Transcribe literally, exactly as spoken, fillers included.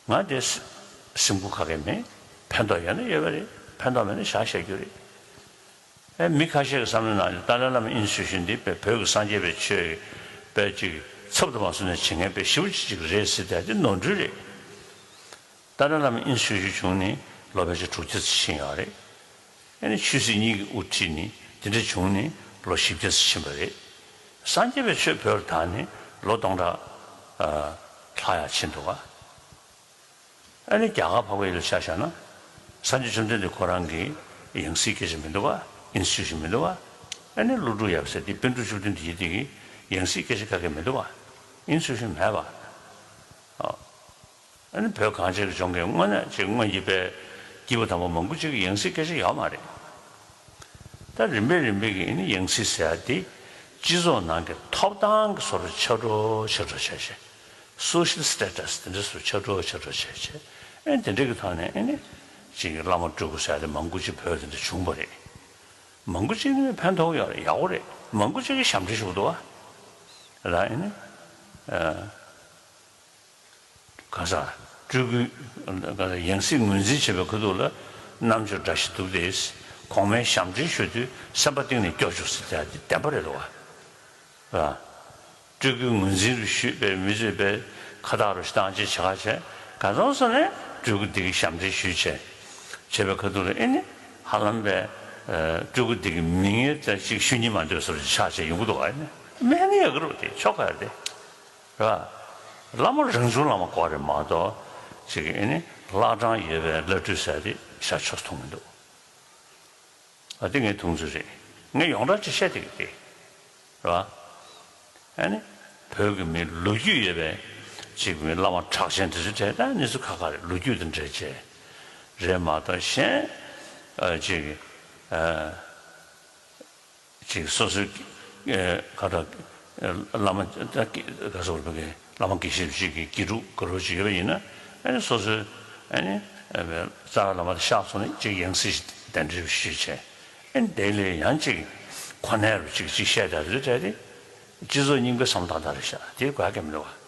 ང་དེ་སེམས་ཁུར་ག་གེ་མེད། ཕན་ཐོགས་ཡོད་ན་ཡོད་པ་རེད། ཕན་ཐོགས་མེད་ན་བཞག་བཞག་རྒྱུ་རེད། ཨེ་མི་ཁ་ཤས་ཀྱི་བསམ་བློའི་ནང་ནས་ཏཱ་ལའི་བླ་མ་ཨིན་ཞུ་ཞུ་འདི་དཔེ་བོད་ཀྱི་སངས་རྒྱས་པའི་ཆོས་དཔེ་ཅིག་ཚབ་ཏུ་མ་སོང་ནས་བྱེད་མཁན་དཔེ་ཞེ་པོ་ཅིག་རེད་ཟེར་ཏེ་འདི་ནོར་འཁྲུལ་རེད། ཏཱ་ལའི་བླ་མ་ཨིན་ཞུ་ཞུ་བྱུང་ནས་ལོ་ཕལ་ཆེར་དྲུག་ཅུ་ཙམ་ཕྱིན་ཡོད་རེད། ཨེ་ནི་ཆོས་སྲིད་གཉིས་ཀྱི་དབུ་ཁྲིད་ནས་དེ་འདྲ་བྱུང་ནས་ལོ་བཞི་བརྒྱ་ཙམ་ཕྱིན་པ་རེད། སངས་རྒྱས་པའི་ཆོས་བོད་ལ་དར་ནས་ལོ་སྟོང་ཕྲག་ཨ་ལྷག་ཡང་ཕྱིན་འདུག་ག་ཨ་ནི་རྒྱ་གར་འཕགས་པའི་ཡུལ་ལ་ཆ་བཞག་ན། སངས་རྒྱས་བཅོམ་ལྡན་འདས་ཁོ་རང་གི་ཡང་སྲིད་སྐད་ཆ་མི་འདུག་ག་ཨིན་ཞུ་ཞུ་མི་འདུག་ག་ཨ་ནི་ཀླུ་སྒྲུབ་ཡབ་སྲས་དེ་པཎ་གྲུབ་བཅུ་བདུན་དེ་ཡི་དེ་གི་ཡང་སྲིད་སྐད་ཆ་ག་གེ་མི་འདུག་ག་ཨིན་ཞུ་ཞུ་མེད་པ། ཨ་ནི་བོད་གངས་ཅན་གྱི་ལྗོངས་ཀྱི་དངོས་གནས་ཅིག་སྔོན་གྱི་དཔེ་སྐྱེས་བུ་དམ་པ་མང་པོ་ཅིག་གི་ཡང་སྲིད་སྐད་ཆ་ཡོད་མ་རེད། ད་རིམ་པས་རིམ་པས་ཀྱི་ཨ་ནི་ཡང་སྲིད་ཟེར་ཡ་དེ་སྤྱི་ཚོགས་ནང་གི་ཐོབ་ཐང་གི་བཟོ་འདྲ་ཆགས་འགྲོ་ཆགས་འགྲོ་བྱས་བྱས། སོ་ཤལ་སི་ཊེ་ཊས་དེ་འདྲ་བཟོ་ཆགས་འགྲོ་ཆགས་འགྲོ་བྱས་བྱས། ཨ་ནི་དེ་འདྲ་གི་ཐོག་ནས་ཨ་ནི་ཅིག་གི་བླ་མ་སྤྲུལ་སྐུ་ཟེར་ཡ་དེ་མང་པོ་ཅིག་བོད་དེ་འདྲ་བྱུང་བ་རེད། མང་པོ་ཅིག་ནི་ཕན་ཐོགས་ཡོད་རེད། ཡག་པོ་རེད། མང་པོ་ཅིག་གིས་ཞབས་འདྲེན་ཞུ་གི་འདུག་བ། ལ་ཨ་ནི་ཨ། ག་ས། སྤྲུལ་སྐུའི་ག་ས་ཡང་སྲིད་ངོས་འཛིན་བྱེད་པའི་ཁ་ཐུག་ལ་རྣམ་དཔྱོད་འདྲ་ཞིག་འདུག་སྟེ། གོང་མའི་ཞབས་འདྲེན་ཞུ་དུས་སེམས་པ་གཏིང་ནས་སྐྱོ་བཅུག་ཟེར་ཡ་དེ་བདེན་པ་རེད་འདུག་བ། ར། སྤྲུལ་སྐུའི་ངོས་འཛིན་རུ་ཞུས་པའི་མི་ཚོས་པའི་ཁ་བཏགས་རུ་བཏང་བྱས་བྱ་ག་བྱས་ག་ཚོད་སོང་ནས་སྤྲུལ་སྐུ་དེ་གི་ཞབས་འདྲེན་ཞུས་བྱས། བྱས་པའི་ཁ་ཐུག་ལ་ཨེ་ནི་ཧ་ལམ་པའི་སྤྲུལ་སྐུ་དེ་གི་མིང་ངེས་ཅིག་ཞུ་སྙིང་མ་འདོད་བཟོ་འདྲ་ཆགས་བྱས་ཡོང་གི་འདུག་བ། ཨེ་ནི་མེད་ནི་ཡོད་གི་རུ་དེ་ཆོག་ག་རེད་དེ། ར། བླ་མ་རང་བྱུང་བླ་མ་དགོས་རེད་མ་གཏོགས་ཅིག་ཨེ་ནི་བླ་བྲང་ཡོད་པའི་བླ་སྤྲུལ་ཟེར་དེ་ཤར་ཕྱོགས་མཐོང་མི་འདུག་ཨ་དེ་ངའི་མཐོང་ཚུལ་རེད། ངས་ཡོངས་གྲགས་ཅིག་བཤད་བསྡད་ཀྱི་རེད། ར། ཨེ་ནི་བོད་ཀྱི་མི་ལོ་རྒྱུས་ཡོད་པའི་ཅིག་མི་བླ་མ་གྲགས་ཅན་དེ་ཚོའི་གྲས་ད་གནས་ཚུལ་ཁ་ཁ་རེད། ལོ་རྒྱུས་དང་འབྲེལ་བྱས་རེད་མ་གཏོགས་གཞན་ཨ་ཅིག་ཨ། ཅིག་སོ་སོའི་ཨེ་ཁ་ད་བླ་མ་ད་ག་སོགས་པའི་བླ་མ་དགེ་བཤེས་ཅིག་གི་དགེ་ཕྲུག་ག་རེ་ཅིག་ཡོད་པ་ཡིན་ན། ཨ་ནི་སོ་སོའི་ཨ་ནི་རྩ་བའི་བླ་མ་དང་ཤག་སོང་ནས་ཅིག་ཡང་སྲིད་གདན་འདྲེན་ཞུས་བྱས། ཨ་ནི་དེ་ལས་ཡང་ཅིག་ཁོ་ནའི་རུ་ཅིག་ཅིག་བཤད་ད་རེད་དྲན་ཏེ། སྤྱི་ཚོགས་རྙིང་པའི་བསམ་སྟངས་ད་རེད་ཤག་དེ་དགོས་ཀྱི་མི་འདུག་བ།